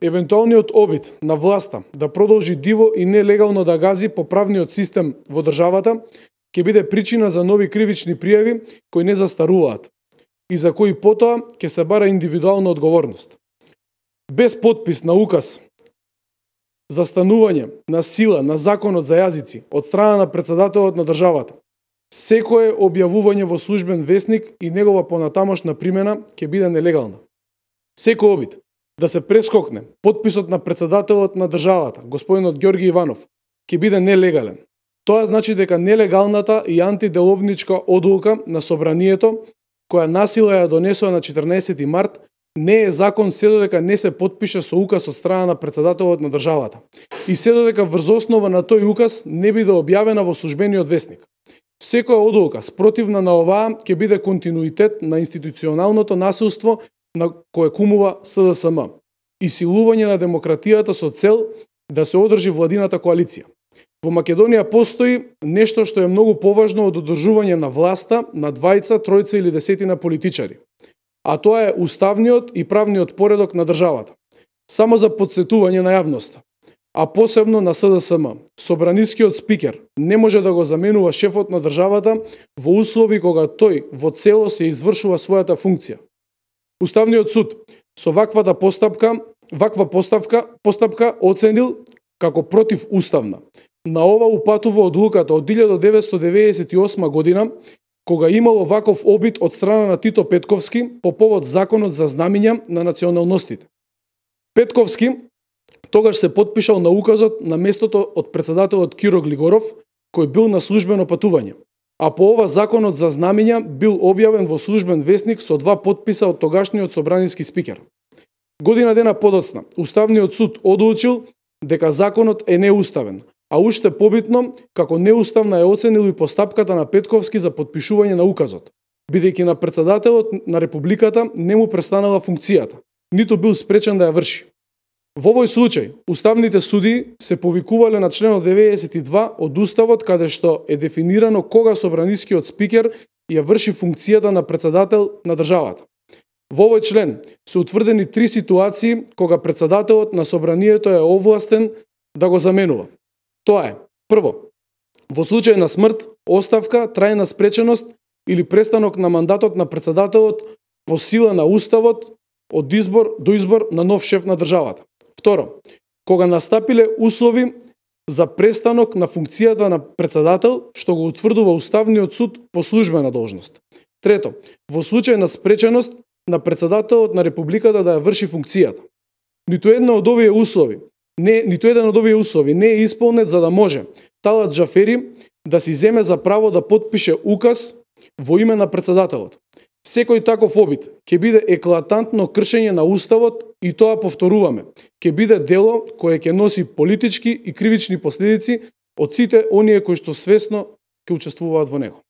евентуалниот обид на власта да продолжи диво и нелегално да гази по правниот систем во државата ќе биде причина за нови кривични пријави кои не застаруваат и за кои потоа ќе се бара индивидуална одговорност. Без подпис на указ за станување на сила на законот за јазици од страна на председателот на државата, секое објавување во службен весник и негова понатамошна примена ќе биде нелегална. Секој обид да се прескокне подписот на председателот на државата, господинот Ѓорги Иванов, ќе биде нелегален. Тоа значи дека нелегалната и антиделовничка одлука на собранието, која насила ја донесува на 14 март, не е закон се додека не се потпише со указ од страна на председателот на државата и се додека врз основа на тој указ не биде објавена во службениот весник. Секоја одлука спротивна на оваа ќе биде континуитет на институционалното насилство на кое кумува СДСМ и силување на демократијата со цел да се одржи владината коалиција. Во Македонија постои нешто што е многу поважно од одржување на власта на двајца, тројца или десетина политичари, а тоа е уставниот и правниот поредок на државата. Само за подсетување на јавноста, а посебно на СДСМ, собранискиот спикер не може да го заменува шефот на државата во услови кога тој во целост ја извршува својата функција. Уставниот суд со ваква постапка оценил како противуставна. На ова упатува одлуката од 1998 година, кога имало ваков обид од страна на Тито Петковски по повод законот за знамиња на националностите. Петковски тогаш се потпишал на указот на местото од председателот Киро Глигоров, кој бил на службено патување, а по ова законот за знамиња бил објавен во службен весник со 2 потписа од тогашниот собраниски спикер. Година дена подоцна, Уставниот суд одлучил дека законот е неуставен, а уште побитно, како неуставна е оценил и постапката на Петковски за потпишување на указот, бидејќи на председателот на Републиката не му престанала функцијата, ниту бил спречен да ја врши. Во овој случај, уставните судии се повикувале на членот 92 од Уставот, каде што е дефинирано кога собранискиот спикер ја врши функцијата на председател на државата. Во овој член се утврдени 3 ситуации кога председателот на собранието е овластен да го заменува. Тоа е: прво, во случај на смрт, оставка, трајна спреченост или престанок на мандатот на председателот по сила на Уставот од избор до избор на нов шеф на државата. Второ, кога настапиле услови за престанок на функцијата на председател, што го утврдува Уставниот суд по службена должност. Трето, во случај на спреченост на председателот на Републиката да ја врши функцијата. Ниту еден од овие услови не е исполнет за да може Талат Џафери да си земе за право да потпише указ во име на председателот. Секој таков обид ќе биде еклатантно кршење на Уставот и тоа, повторуваме, ќе биде дело кое ќе носи политички и кривични последици од сите оние кои што свесно ќе учествуваат во него.